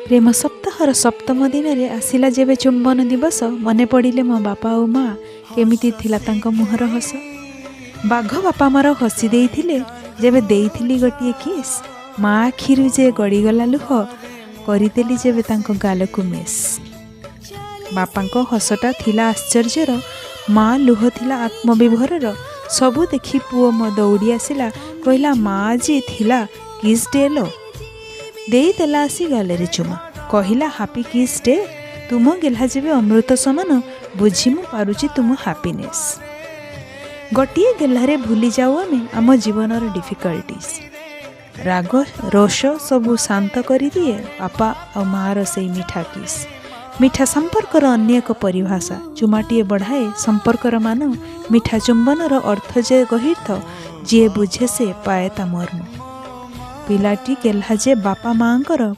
ପ୍ରେମ ସପ୍ତାହର ସପ୍ତମ ଦିନରେ ଆସିଲା ଯେବେ ଚୁମ୍ବନ ଦିବସ, ମନେ ପଡ଼ିଲେ ମୋ ବାପା ଆଉ ମା, କେମିତି ଥିଲା ତାଙ୍କ ମୁହଁର ହସ। ବାଘ ବାପା ମୋର ହସି ଦେଇଥିଲେ ଯେବେ ଦେଇଥିଲି ଗୋଟିଏ କିସ୍। ମା ଆଖିରୁ ଯେ ଗଡ଼ିଗଲା ଲୁହ, କରିଦେଲି ଯେବେ ତାଙ୍କ ଗାଲକୁ ମିସ୍। ବାପାଙ୍କ ହସଟା ଥିଲା ଆଶ୍ଚର୍ଯ୍ୟର, ମା ଲୁହ ଥିଲା ଆତ୍ମବିଭୋରର। ସବୁ ଦେଖି ପୁଅ ମୋ ଦୌଡ଼ି ଆସିଲା, କହିଲା, "ମା, ଆଜି ଥିଲା କିସ୍ ଡେ ଲୋ।" ଦେଇଦେଲା ଆସି ଗାଲରେ ଚୁମା, କହିଲା, "ହାପି କିସ୍ ଡେ। ତୁମ ଗେହ୍ଲା ଯେବେ ଅମୃତ ସମାନ, ବୁଝି ମୁଁ ପାରୁଛି ତୁମ ହାପିନେସ୍।" ଗୋଟିଏ ଗେହ୍ଲାରେ ଭୁଲି ଯାଉ ଆମେ ଆମ ଜୀବନର ଡିଫିକଲ୍ଟିଜ୍। ରାଗ ରୋଷ ସବୁ ଶାନ୍ତ କରିଦିଏ ବାପା ଆଉ ମାଆର ସେଇ ମିଠା କିସ୍। ମିଠା ସମ୍ପର୍କର ଅନ୍ୟ ଏକ ପରିଭାଷା, ଚୁମାଟିଏ ବଢ଼ାଏ ସମ୍ପର୍କର ମାନ। ମିଠା ଚୁମ୍ବନର ଅର୍ଥ ଯେ ଗହୀର, ଯିଏ ବୁଝେ ସେ ପାଏ ତା ମର୍ମ। ପିଲାଟି ଗେହ୍ଲା ଯେ ବାପା ମାଆଙ୍କର।